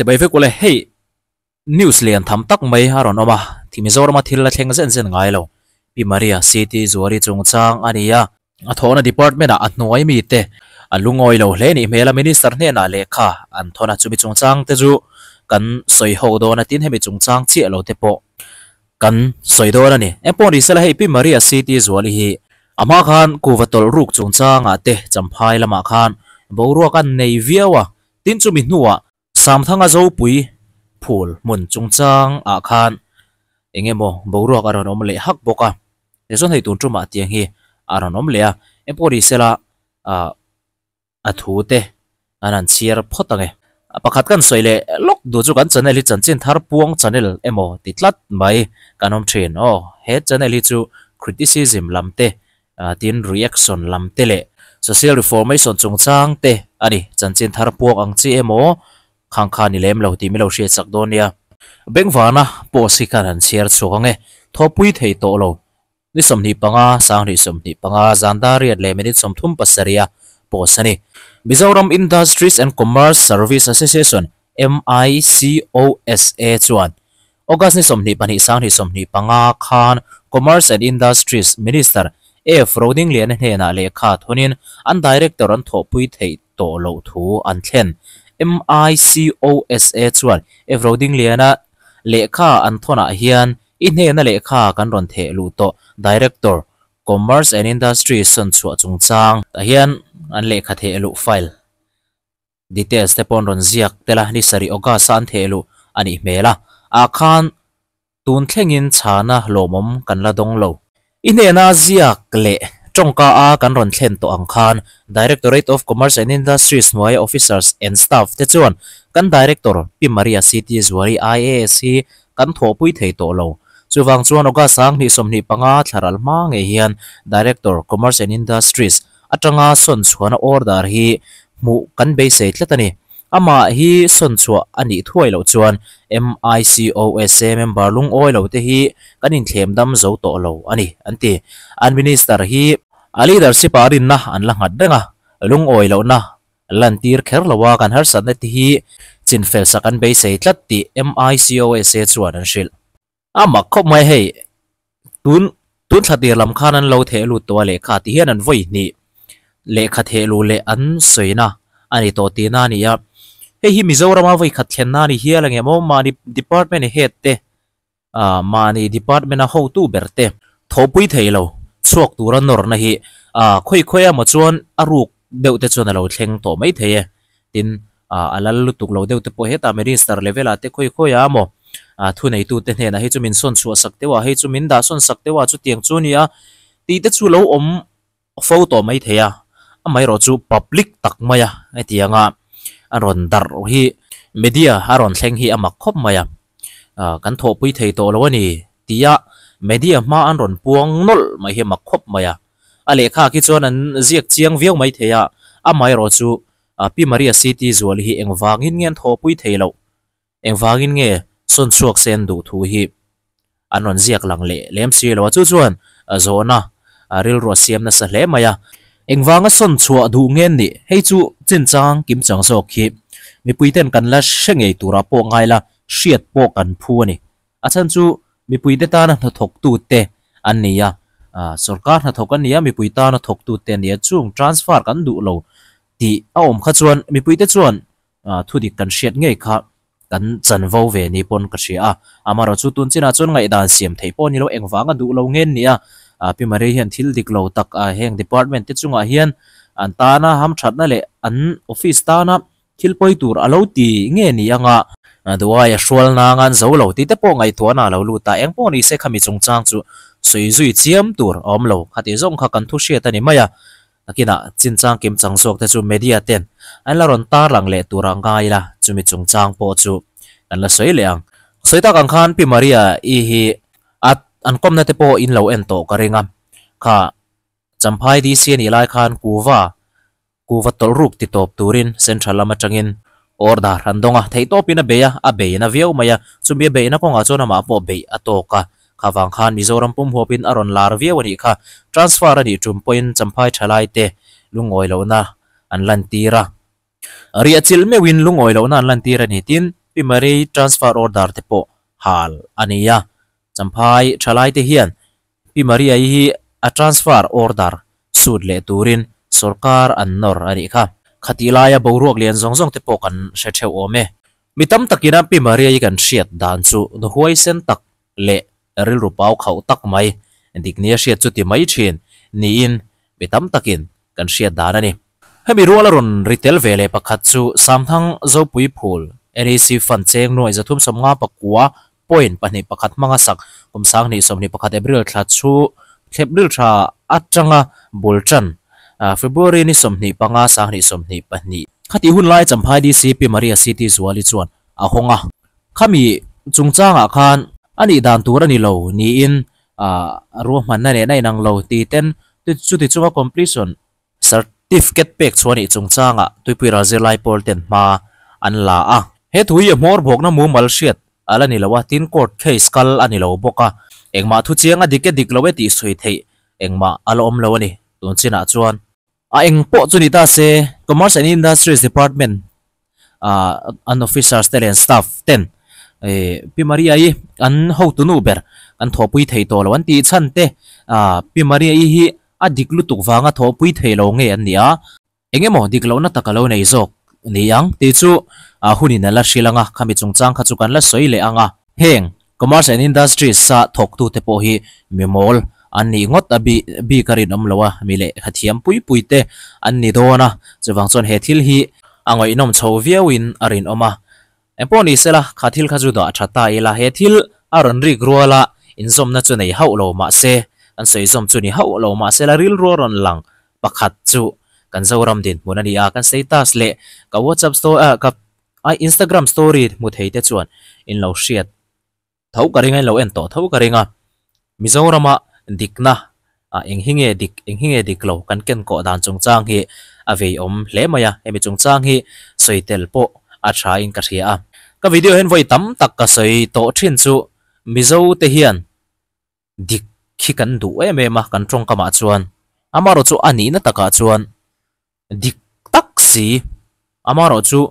Chibai vek ule hei news lian tham tak mai a rawn awm a, thi Mizorama thil la thleng zen zen ngai lo. Pi Maria CT Zuali chungchang a ni a, a thawhna department ah a hnuai mite a lungawi lo hle nih hmel a, Minister hnenah lehkha an thawn a, chumi chungchang te chu kan sawi ho dawn a, tin hemi chungchang chiah lo te pawh kan sawi dawn a ni. Engpawh ni sela hei Pi Maria CT Zuali hi a hma khan kuva tawlh ruk chungchangah te Champhai lamah khan boruak a nei viau a, Tin chumi hnuah Samthanga Zopui phul hmun chungchang ah khan eng emaw boruak a rawn awm leh hak bawk a, tichuan hei tun tumah tiang hi a rawn awm leh a, engpawh ni sela ah a thu te an han chhiar phawt ang e. Pakhat kan sawi leh lawk duh chu kan channel hi chanchin thar puang channel emaw ti tlat mai kan awm thin aw, he channel hi chu criticism lam te Tin, reaction lam te leh social reformation chungchang te a ni. Chanchin thar puak ang chi emaw khang kha ni lem lo tih min lo hriat chak dawn nia. Bengvana post hi khan han chhiar chhuak ang e. Thawpui thei tawh lo. Ni 25, 2025, zan dar riat leh minute 37 a post a ni. Mizoram Industries and Commerce Service Association, MICOSA, chuan August ni 22 2025 khan Commerce and Industries Minister F Rodingliana hnenah lehkha thawnin an Director an thawhpui theih tawh loh thu an thlen. MICOSA chuan F Rodingliana lehkha an thawnah hian i hnena lehkha kan rawn theh luh tawh Director Commerce and Industries sawn chhuah chungchang tah hian an lehkha theh luh file Details te pawh an rawn ziak tel a, ni sarih August a an theh luh a nih hmel a, ah khan tun thlengin chhana lawmawm kan la dawng lo. I hnena ziak leh tawngka a kan rawn thlen tawh ang khan Directorate of Commerce and Industries hnuaia officers and staff te chuan kan Director Pi Maria CT Zuali IAS hi kan thawhpui thei tawh lo. Chuvang chuan August 2025 thlaral hma ngei hian Director Commerce and Industries atanga sawn chhuahna order hi hmuh kan beisei tlat a ni. Amah hi sawn chhuah a nih thuai loh chuan MICOSA member lungawi lo te hi kan inthlem dam zo tawh lo a ni, an ti. An minister hi a leadership ah rinna an la nghat reng a, lungawi lohna lantir kher lo a kan harsatna te hi chinfel sak an beisei tlat tih MICOSA chuan an hrilh. A mak khawp mai hei, tun tun thla tir lam khan an lo theh lut tawh a lehkha ti hian an vawi hnih lehkha theh luh leh an sawina a ni tawh tihna a ni a. Hei hi Mizorama vawi khat thlenna a ni hial ang em aw, mahni department head te ah mahni department a hotu ber te thawhpui thei lo chhuak tura nawrna hi ah khawi khawi emaw chuan a ruk deuh te chuan a lo thleng tawh mai thei e. Tin, a lal lutuk lo deuh te pawh hetah minister level ah te khawi khawi a maw thuneitu te hnenah hei chu min sawn chhuah sak deuh a, hei chu min dah sawn sak deuh a, chutiang chu nia tih te chu lo awm fo tawh mai thei a. Amaherawh chu public tak mai a hetiang a a rawn darh hi media a rawn thleng hi a mak khawp mai a, kan thawhpui thei tawh lo a ni tia media hma an rawn puang nawlh mai hi a mak khawp mai a. A lehkha khi chuan an ziak chiang viau mai thei a, amaherawh chu Pi Maria CT Zuali hi engvangin nge an thawhpui thei loh? Engvangin nge sawn chhuak se an duh thu hi an rawn ziak lang leh lem si lo a, chu chuan zawhna rilru a siam nasa hle mai a. Engvanga sawn chhuah duh nge an nih? Hei chu chinchang kim chang zawk hi mipuiten kan la hre ngei turah pawh ngai la, hriat pawh kan phu a ni. A chhan chu mipuite tana hnathawktute an ni a, sorkar hnathawk an ni a, mipui tana thawktute an ni a, chung transfer kan duh lo tih a awm kha chuan mipuite chuan thudik kan hriat ngei kha kan chanvo ve ni pawn ka hria a. Amaherawh chu tun chinah chuan ngaihdan siam theih pawh a ni lo, engvanga duh lo nge an ni a, Pi Maria hian thil dik lo tak heng department te chungah hian an tana hamthatna leh an office tana Thil pawi tur a lo ti nge ni anga Duai a hrual nang an zo lo tih te pawh ngaihtuahna a lo lut a, eng pawh ni se khami chungchang chu sawi zui chiam tur a awm lo. Khati zawng kha kan thu hriat a ni mai a, nakinah chinchang kim chang zawk te chu media ten an la rawn tarlang leh tur a ngai ila, chumi chungchang pawh chu kan la sawi leh ang. Sawi tak ang khan Pi Maria i hi a an kawmna te pawh in lo en tawh ka ring a, kha Champhai DC a nih lai khan kuva Kuva tawlh ruk ti tawp turin Central lam atangin order an dawng a, theihtawpin a bei a, a bei na viau mai a, chumi a beihna kawngah chuan amah pawh beih a tawk a, kha vang khan Mizoram pum huapin a rawn lar viau a nih kha, transfer a nih tum pawhin Champhai thalai te lungawi lohna an lantir a, riah chilh meuhin lungawi lohna an lantir a ni tin. Pi Maria-i transfer order te pawh hal a ni a. Champhai thalaite hian Pi Maria-i hi a transfer order sut leh turin sorkar an nawr a nih kha. Khatih laia boruak lian zawng zawng te pawh kan hre theuh awm e. Mi tam takin a Pi Maria-i kan hriat dan chu nu huaisen tak leh rilru pau khauh tak mai dik nia hriat chu ti mai thin niin mi tam takin kan hriat dan a ni. Hemi ruala rawn ri tel ve leh pakhat chu Samthang Zopui Phul NEC Fund cheng nuai 359 point pahnih pakhat hmanga sak kum 2021 April thla chu April thla atanga bul tan February ni 25 2022 Khatih hun lai Champhai DC Pi Maria CT Zuali chuan a hawng a. Khami chungchangah khan a nih dan tur a ni lo niin ruahmanna nen a inang lo ti ten chuti chunga completion certificate pek chhuah nih chungchangah Tuipui ral zirlai pawl ten hma an la a. He thu hi a hmawr bawkna mumal hriat a la ni lo a, tin court case kal a ni lo bawk a, engmah thu chiang a dik e dik lo e tih sawi theih engmah a la awm lo a ni tun chinah chuan. A eng pawh chu ni ta se, Commerce and Industries Department ah an officers te leh an staff ten eh Pi Maria-i an hotu nu ber an thawhpui thei tawh lo an tih chhan te ah Pi Maria-i hi a dik lutuk vanga thawhpui thei lo nge an ni a, eng emaw dik lohna tak a lo nei zawk ni ang tih chu ah hunin a la hrilh ang a, khami chungchang kha chu kan la sawi leh ang a. Heng Commerce and Industries a thawktute pawh hi mi mawl an nih ngawt a bi bik a rinawm lo a, mi lehkha thiam pui pui te an ni dawn a, chuvang chuan he thil hi a ngaihnawm chho viauin a rinawm a. Engpawh ni sela, kha thil kha chu dah tha ta ila, he thil a rawn rik ruala inzawmna chu nei hauh lo mahse, kan sawizawm chu ni hauh lo mahse la rilru a rawn lang pakhat chu kan Zoram dinhmun a ni a, kan status leh ka WhatsApp story ah ka A Instagram story hmu thei te chuan in lo hriat tho ka ring a, in lo en tawh tho ka ring a. Mizorama dikna ah eng hi nge dik, eng hi nge dik lo kan ken kawh dan chungchang hi a vei awm hle mai a, hemi chungchang hi sawi tel pawh a tha in ka hria a. Ka video hian vawi tam tak ka sawi tawh thin chu Mizo te hian dik hi kan duh em em a kan tawngkamah chuan amaherawh chu a nihna takah chuan dik tak si amaherawh chu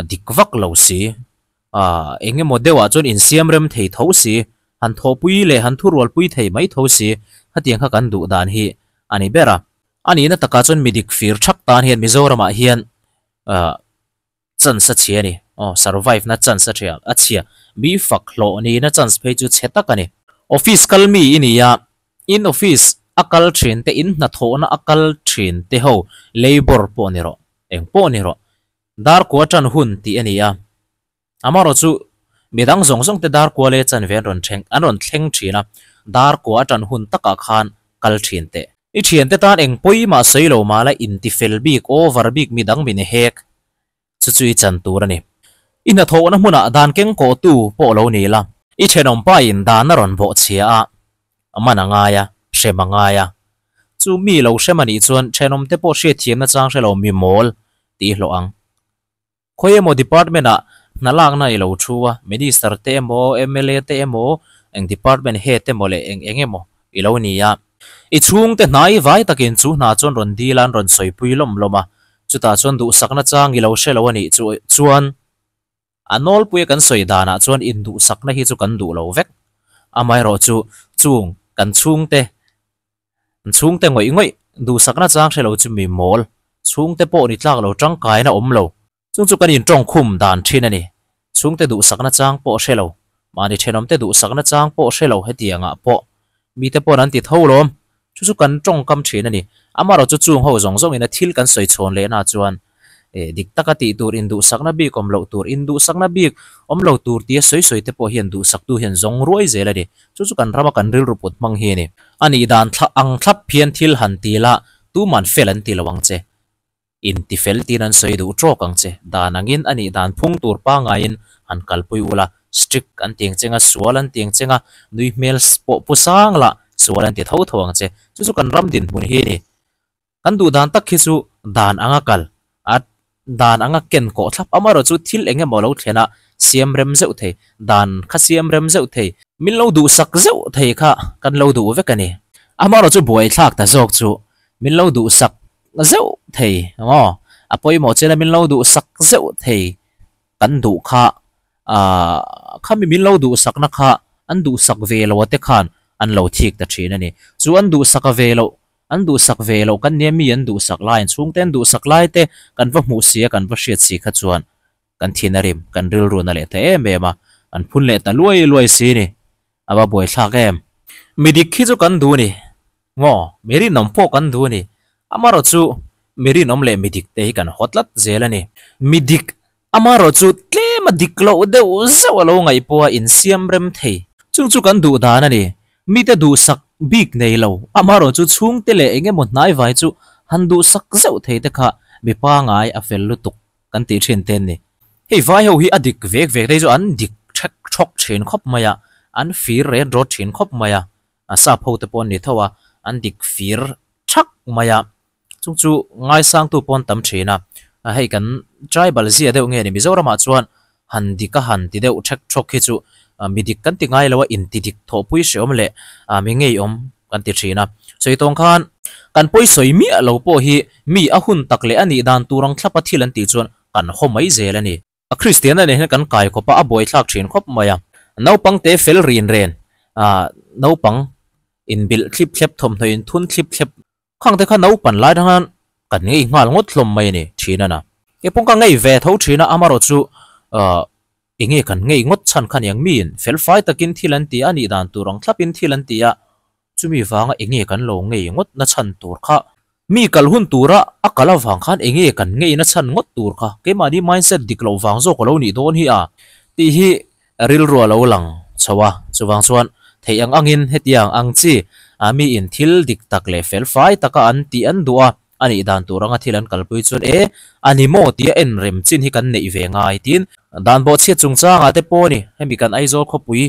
dik vak lo si ah eng emaw deuhah chuan insiam rem thei tho si han thawhpui leh han thurualpui thei mai tho si hetiang kha kan duh dan hi a ni ber a a nihna takah chuan mi dik fir thak tan hian Mizoramah hian ah. Chance a chhia a ni. Aw, survive na chance a ṭhia, a chhia. Mi fak hlawh nihna chance phei chu chhe tak a ni. Office kal mi i ni a, in office a kal ṭhin te, in hnathawhna a kal ṭhin te ho labour pawh ni rawh, eng pawh ni rawh. Darkua ṭan hun tih a ni a. Amaherawh chu midang zawng zawng te darkua leh chanve an rawn thleng, an rawn thleng ṭhin a, darkua a ṭan hun takah khan kal ṭhin teh. I thiante tan eng pawimah sawi lo mah la intifel bik, over bik midang min hek chu chu i chan tur a ni. I hnathawhna hmunah dan keng kawhtu pawh lo ni la. I thenawm pa in dan a rawn bawh chhia a, a man a ngai a, hrem a ngai a. Chu mi lo hrem a nih chuan thenawm te pawh hriatthiamna chang hre lo mi mawl tih hlawh ang. Khawi emaw department ah hna lakna i lo thu a, Minister te emaw, mla te emaw, eng department head emaw leh eng eng emaw i lo ni a. I chhungte hnai vai takin chu hna chuan rawn dil a, an rawn sawipui lawm lawm a, chutah chuan duhsakna chang i lo hre lo a nih chu chuan a nawlpuia kan sawi danah chuan induhsakna hi chu kan duh lo vek. Amaherawhchu chung kan chhungte An chhungte ngawih ngawih duhsakna chang hre lo chu mi mawl, chhungte pawh ni tlak lo tangkaina awm lo. Chung chu kan intawngkhum dan thin a ni. Chhungte duhsakna chang pawh hre lo, mahni thenawmte duhsakna chang pawh hre lo hetiangah pawh mite pawn an ti tho lawm. Chu chu kan tawngkam thin a ni. Amaherawh chu chung ho zawng zawngin a thil kan sawi chhawn lehna chuan Eh, dik taka tih tur induhsakna bik awm loh tur, induhsakna bik awm lo tur tia sawi sawi te pawh hian duhsaktu hian zawng ruai zel a ni. Chu chu kan rama kan rilru put hmang hi a ni. A nih dan thla ang thlap hian thil han ti la, tuman fel an ti lo ang che. Inti fel tiin an sawi duh tawk ang che. Dan angin a nih dan phung tur pangaiin han kalpui ula, strict an ti ang che nga, sual an ti ang che nga, nui hmel pawh pu sang la, sual an ti tho tho ang che. Chu chu kan ram dinhmun hi a ni. Kan duh dan tak khi chu dan anga kal a, dan anga ken kawh thlap amaherawh chu thil eng emaw lo thlen a siam rem zeuh thei, dan kha siam rem zeuh thei, min lo duhsak zeuh thei kha kan lo duh vek a ni. Amaherawh chu buaithlak ta zawk chu min lo duhsak zeuh thei maw, a pawimawh chena min lo duhsak zeuh thei kan duh kha. Ahh khami min lo duhsakna kha an duhsak ve lo a te khan an lo thik ta thin a ni. Chu an duhsak a ve loh, an duhsak ve loh kan nia mi an duhsak lai, an chhungte an duhsak lai te kan va hmuh si a kan va hriat si kha chuan kan thin a rim, kan rilru na leh ta em em a, kan phun leh ta luai luai si ni. A va buaithlak em? Mi dik hi chu kan duh ni. Maw? Mi rinawm pawh kan duh ni. Amaherawhchu mi rinawm leh mi dik te hi kan haw tlat zel a ni. Mi dik, amaherawhchu tlem a dik loh deuh zeuh a lo ngaih pawha insiam rem thei. Chung chu kan duh dan a ni. Mite duhsak bik nei lo, amaherawhchu chhungte leh eng emaw hnaivai chu han duhsak zeuh thei te kha mi pangai a fel lutuk. Kan tih thin te an ni. Hei vai ho hi a dik vek vek te hi chu an dik thek thawk thin khawp mai a, an fir ret rawt thin khawp mai a, a sap ho te pawh an ni tho a, an dik fir thak mai a, chung chu ngaisangtu pawh an tam thin a, hei kan tribal zia deuh nge ni Mizoramah chuan han dik a han ti deuh thek thawk hi chu mi dik kan ti ngai lo a, inti dik thawhpui hreawm leh mi ngeiawm kan ti thin a. Sawi tawng khan kan pawi sawi miah lo pawh hi mi a hun tak leh a nih dan tur ang thlapa thil an tih chuan kan haw mai zel a ni. A Kristian a nih hian kan kai khawp a, a buaithlak thin khawp mai a. Naupang te fel rin ren, naupang inbilh thlip thlep, thawmhnaw inthun thlip thlep Khang te kha naupan lai atang kan ngei nghal ngawt hlawm mai a ni thin a na. Keipawng ka ngei ve tho thin a, amarawh chu ahh enge kan ngei ngawt chhan kha niang miin fel fai takin thil an ti a, nih dan tur ang thlapin thil an ti a, chumi vanga enge kan lo ngei ngawt na chhan tur kha mi kal hun tura a kal avang khan enge kan ngei na chhan ngawt tur kha keimahni mindset dik loh vang zawk a lo nih dawn hi a tih hi Rilru a lo lang chho a, chuvang chuan theih ang angin hetiang ang chi a miin thil dik tak leh fel fai taka an tih an duh a, a nih dan tur anga thil an kalpui chuan e, a ni maw tia en rem chin hi kan neih ve ngai tiin dan bawhchhiat chungchangah te pawh a ni, hemi kan Aizawl khawpui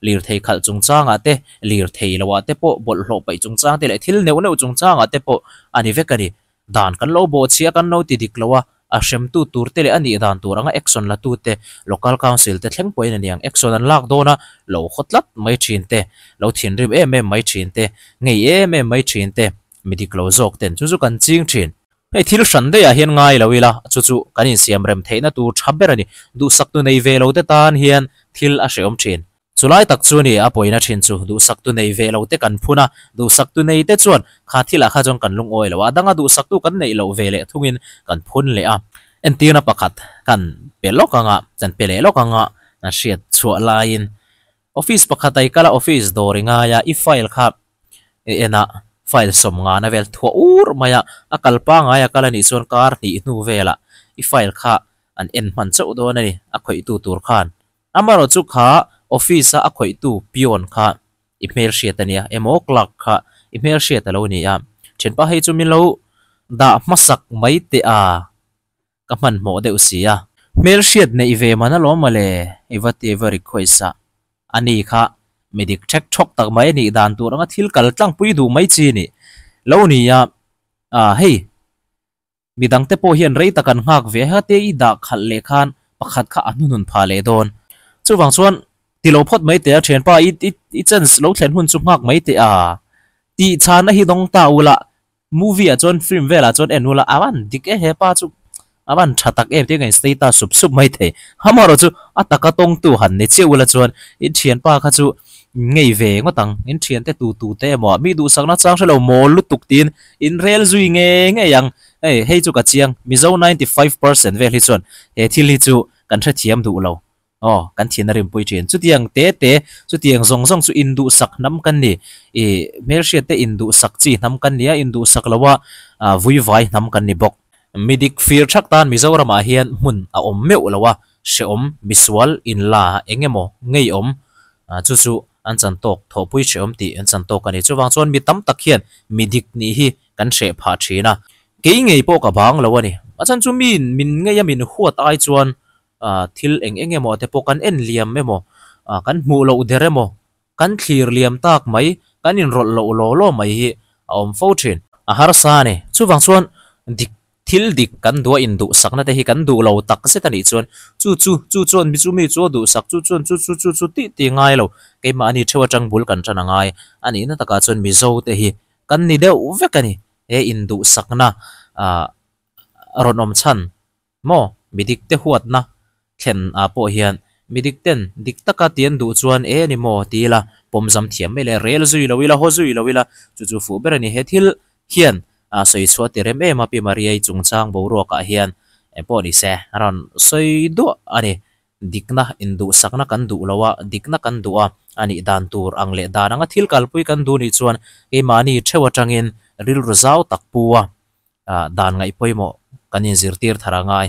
lirthei khalh chungchangah te, lirthei loah te pawh bawlhhlawh paih chungchang te leh thil neuh neuh chungchangah te pawh a ni vek a ni. Dan kan lo bawhchhia kan lo ti dik lo a, a hremtu tur te leh a nih dan tur anga action la tu te, local council te thleng pawhin a niang action an lak dawn a, lo haw tlat mai thin te, lo thinrim em em mai thin te, ngei em em mai thin te, mi dik lo zawk ten chu chu kan ching thin. Hei thil hran daihah hian ngai lo ila, chu chu kan insiam rem theihna tur tha ber a ni. Duhsaktu nei ve lo te tan hian thil a hrehawm thin. Chulai tak chu ni a pawina thin chu duhsaktu nei ve lo te kan phun a, duhsaktu nei te chuan kha thilah kha chuan kan lungawi lo a, a danga duhsaktu kan neih loh ve leh thungin kan phun leh a. Entirna pakhat kan pe lawk anga, kan pe leh lawk anga kan hriat chhuah laiin office pakhat a i kal a, office dawr i ngai a, i file kha i en a, file sawm ngana vel thuah ur mai a, a kal pangai a kal a nih chuan kar hnih hnu velah i file kha an en hman chauh dawn a ni, a khawihtu tur khan. Amaherawh chu kha office a a khawihtu peon kha i hmelhriat a nia emaw clerk kha i hmelhriat a lo ni a, thianpa hei chu min lo dah hmasak mai teh a, ka hmanhmawh deuh si a. Hmelhriat neih ve man alawm mawle i va ti va request a, ani kha mi dik thek thawk tak mai a nih dan tur anga thil kal tlangpui duh mai chi nih lo ni a, ah hei. Midangte pawh hian rei tak an nghak ve a, te i dah khalh leh khan pakhat kha a hnunhun phah leh dawn. Chuvang chuan ti lo phawt mai teh a, thianpa i i chance lo thlen hun chu nghak mai teh a. Tih chhana hi dawng ta ula, movie ah chuan film velah chuan en ula, a van dik e hepa chu a van tha tak em tia ka in status sup sup mai thei. Amaherawh chu a taka tawngtu han ni chiah ula chuan i thianpa kha chu ngei ve ngawt ang, in thiante tu tu te emaw mi duhsakna chang hrelo mawl lutuk tiin In rel zui nge ngei ang. Hei, hei chu ka chiang, Mizo 95% vel hi chuan he thil hi chu kan hrethiam duh lo. Aw, kan thian a rimpui thin. Chutiang te te, chutiang zawng zawng chu induhsak hnam kan ni. I hmelhriat te induhsak chi hnam kan ni a, induhsak lo a vuivai hnam kan ni bawk. Midik fir thak tan Mizoramah hian hmun a awm meuh lo a, hrehawm, misual, inla, eng emaw, ngeiawm, chu chu an chan tawk thawhpui hrehawm tih an chan tawk a ni. Chuvang chuan mi tam tak hian mi dik nih hi kan hreh phah thin a, kei ngei pawh ka bang lo a ni. A chhan chu miin min ngei a min huat ai chuan thil eng eng emaw te pawh kan en liam emaw, kan hmuh loh der emaw, kan thlir liam tak mai, kan inrawlh loh law law mai hi a awm fo thin. A harsa a ni. Chuvang chuan dik Thil dik kan duh a induhsakna te hi kan duh lo tak zet a nih chuan chu chu chu chuan mi chu mi chu a duhsak chu chuan chu chu chu chu tih tih ngai lo. Keimah ani theuh atang bul kan tan a ngai a nihna takah chuan Mizo te hi kan ni deuh vek a ni. He induhsakna ah rawn awm chhan maw mi dik te huatna thlen ah pawh hian Midik ten dik taka ti an duh chuan e ni maw ti ila pawm zam thiam mai le rel zui lo ila haw zui lo ila chu chu fuh ber a ni. He thil hian a sawi chhuah ti rem em a Pi Maria-i chungchang boruakah hian engpawh ni se a rawn sawi duah a ni. Dikna induhsakna kan duh lo a, dikna kan duh a, a nih dan tur ang leh dan anga thil kalpui kan duh nih chuan keimahni theuh atangin rilru zau tak pu a dan ngaih pawimawh kan inzirtir thar a ngai.